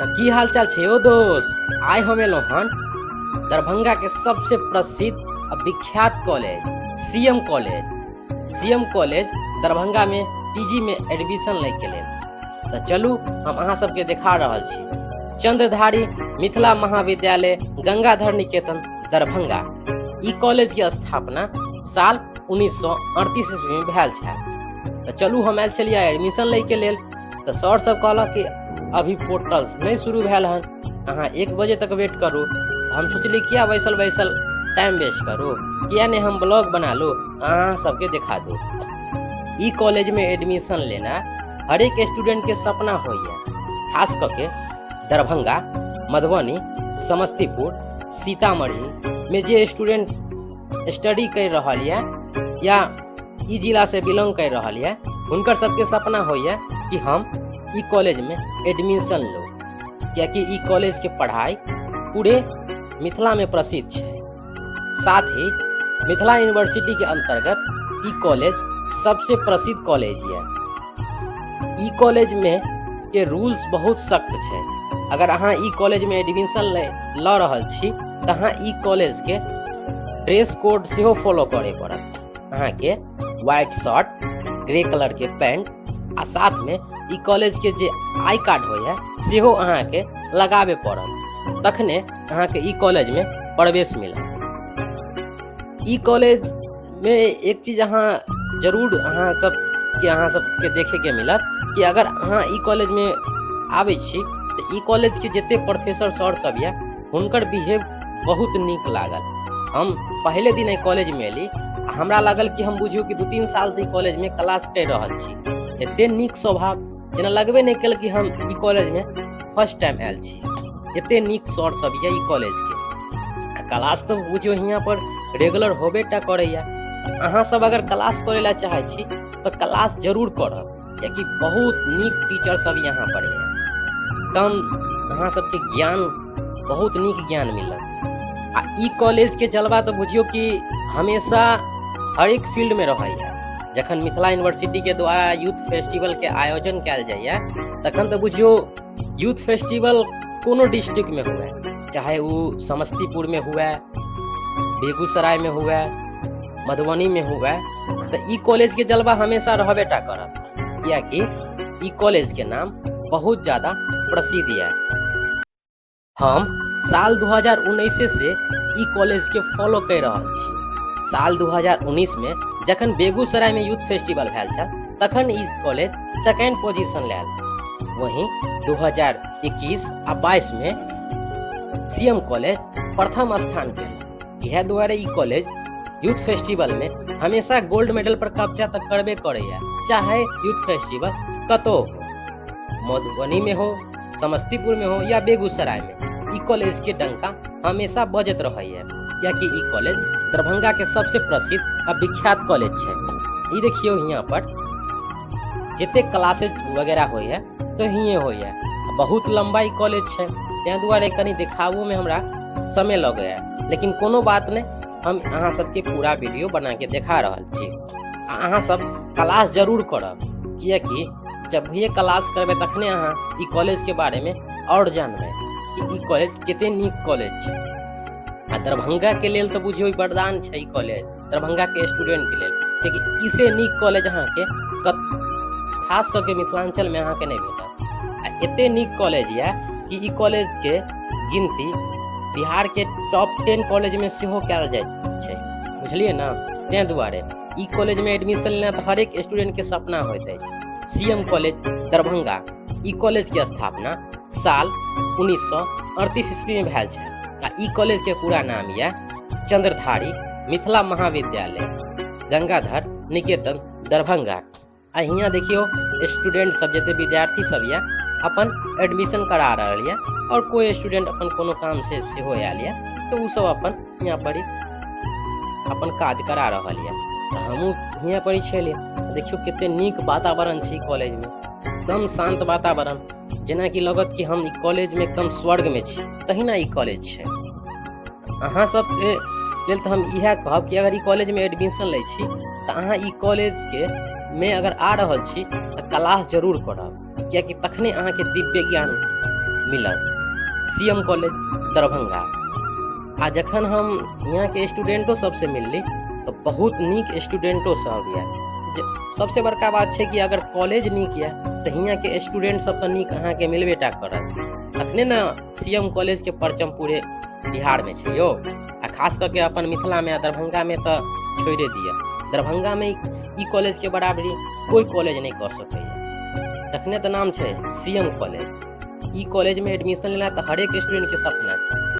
तऽ की हाल चाल छै यौ दोस्त। आइ हम एलहुँ हन दरभंगा के सबसे प्रसिद्ध आ विख्यात college CM college. CM college Darbhanga में पीजी में एडमिशन लै के लेल। तऽ चलू हम अहाँ सबके देखा रहल छी चंद्रधारी मिथिला महाविद्यालय गंगाधर निकेतन दरभंगा। ई कॉलेज के स्थापना साल 1938 ईस्वी में भेल छल। तऽ चलू हम आयल छलियै एडमिशन लै के लेल। तऽ सर सब कहलक कि अभी पोर्टल नहि शुरू भेल हन, अहाँ 1 बजे तक वेट करू। हम सोचली किया बैसल बैसल टाइम वेस्ट करू, किया नहि हम ब्लॉग बना लू, अहाँ सबके दिखा दू। ई कॉलेज में एडमिशन लेना हरेक स्टूडेंट के सपना होइए, खास कऽ के दरभंगा, मधुबनी, समस्तीपुर, सीतामढ़ी में जे स्टूडेंट स्टडी कर रहल यऽ या ई जिला से बिलोंग कर रहल यऽ, हुनकर सबके सपना होइए कि हम ई कॉलेज में एडमिशन लू, कियाकि ई कॉलेज के पढ़ाई पूरे मिथिला में प्रसिद्ध छै। साथ ही मिथिला यूनिवर्सिटी के अंतर्गत ई कॉलेज सबसे प्रसिद्ध कॉलेज यऽ। ई कॉलेज में के रूल्स बहुत सख्त छै। अगर अहाँ ई कॉलेज में एडमिशन लऽ रहल छी तऽ अहाँ ई कॉलेज के ड्रेस कोड सेहो फॉलो करे पड़त। अहाँके व्हाइट शर्ट, ग्रे कलर के पैंट आ साथ में ई कॉलेज के जे I card होइए सेहो अहाँके लगाबे पड़त, तखने अहाँके ई कॉलेज में प्रवेश मिलत। ई कॉलेज में एक चीज अहाँ जरूर अहाँ सबके देखे के मिलत कि अगर अहाँ ई कॉलेज में आबै छी तऽ ई कॉलेज के जते प्रोफेसर सर सब यऽ हुनकर बिहेव बहुत नीक लागल। हम पहले दिन एहि कॉलेज में एली आ हमरा लागल कि हम बुझियौ कि 2-3 साल से ई कॉलेज में क्लास कर रहल छी। एते नीक स्वभाव, जेना लगबे नहि कयल कि हम ई कॉलेज में फर्स्ट टाइम आयल छी। एते नीक सर सब यऽ ई कॉलेज के। आ क्लास तऽ बुझियौ हियाँ पर रेगुलर होबे टा करैया। अहाँ सब अगर क्लास करै लए चाहै छी तऽ क्लास जरूर करब, कियाकि बहुत नीक टीचर सब यहाँ पर है। एकदम अहाँ सबके ज्ञान, बहुत नीक ज्ञान मिलत। आ ई कॉलेज के जलवा तऽ बुझियौ कि हमेशा हरेक फील्ड में रहैया। जखन मिथिला यूनिवर्सिटी के द्वारा यूथ फेस्टिवल के आयोजन कयल जाइया तखन तऽ बुझियौ यूथ फेस्टिवल कोनो डिस्ट्रिक्ट में हुए, चाहे वो समस्तीपुर में हुए, बेगूसराय में हुए, मधुबनी में हुए, तऽ ई कॉलेज के जलवा हमेशा रहबे टा करत, कियाकि ई कॉलेज के नाम बहुत ज्यादा प्रसिद्ध यऽ। हम साल 2019 से ई कॉलेज के फॉलो कर रहल छी। साल 2019 में जखन बेगूसराय में यूथ फेस्टिवल भेल छल तखन ई कॉलेज सेकेंड पोजीशन लायल। वहीं 2021 आ 22 में सीएम कॉलेज प्रथम स्थान केलक। इएह दुआरे ई कॉलेज यूथ फेस्टिवल में हमेशा गोल्ड मेडल पर कब्जा तऽ करबे करैया, चाहे यूथ फेस्टिवल कतौ हो, मधुबनी में हो, समस्तीपुर में हो या बेगूसराय में, ई कॉलेज के डंका हमेशा बजैत रहैया, कियाकि ई कॉलेज दरभंगा के सबसे प्रसिद्ध आ विख्यात कॉलेज छै। ई देखियौ हियाँ पर जते क्लासेज वगैरह होइया तऽ हिये होइया। बहुत लंबा ई कॉलेज छै, ताहि दुआरे कनि देखाबो में हमरा समय लगैया, लेकिन कोनो बात नहि, हम अहाँ सबके पूरा वीडियो बना के देखा रहल छी। आ अहाँ सब क्लास जरूर करब, कियाकि जब भी क्लास करबै तखने अहाँ ई कॉलेज के बारे में और जानबै कि ई कॉलेज कते नीक कॉलेज छै। आ दरभंगा के लेल तऽ बुझियौ ई वरदान छै ई कॉलेज दरभंगा के स्टूडेंट के लेल, कियाकि इसे नीक कॉलेज अहाँके खास कऽ के मिथिलांचल में अहाँके नहि भेटत। आ एते नीक कॉलेज यऽ कि ई कॉलेज के गिनती बिहार के टॉप 10 कॉलेज में सेहो कयल जाइ छै, बुझलियै ने। ताहि दुआरे ई कॉलेज में एडमिशन लेना तऽ हरेक स्टूडेंट के सपना होइत अछि। सीएम कॉलेज दरभंगा, ई कॉलेज के स्थापना साल 1938 ईस्वी में भेल छै। आ ई कॉलेज के पूरा नाम यऽ चंद्रधारी मिथिला महाविद्यालय गंगाधर निकेतन दरभंगा। आ हियाँ देखियौ स्टूडेंट सब जते विद्यार्थी सब यऽ अपन एडमिशन करा रहल यऽ, और कोई स्टूडेंट अपन कोनो काम से सेहो आयल यऽ तऽ उ सब अपन हियाँ पर ही अपन काज करा रहल यऽ। तऽ हमहूँ हियाँ पर ही छलियै। देखियौ कते नीक वातावरण छै ई कॉलेज में, एकदम शांत वातावरण, जेनाकि लगत कि हम ई कॉलेज में एकदम स्वर्ग में छी, तहिना ई कॉलेज छै। अहाँ सबके लेल तऽ हम इएह कहब कि अगर ई कॉलेज में एडमिशन लै छी तऽ अहाँ ई कॉलेज के में अगर आ रहल छी तऽ क्लास जरूर करब, कियाकि तखने अहाँके दिव्य ज्ञान मिलत। C M college Darbhanga. आ जखन हम यहाँके स्टूडेंटो सबसँ मिलली तऽ बहुत नीक स्टूडेंटो सब यऽ। जे सबसँ बड़का बात छै कि अगर कॉलेज नीक यऽ तऽ हियाँके स्टूडेंट सब तऽ नीक अहाँके मिलबे टा करत। तखने ने सी एम कॉलेजके परचम पूरे बिहारमे छै यौ, आ खास कऽ के अपन मिथिलामे आ दरभंगामे तऽ छोड़िए दिअ। दरभंगामे ई कॉलेजके बराबरी कोइ कॉलेज नहि कऽ सकैए, तखने तऽ नाम छै सी एम कॉलेज। ई कॉलेजमे एडमिशन लेनाइ तऽ हरेक स्टूडेंटके सपना छै।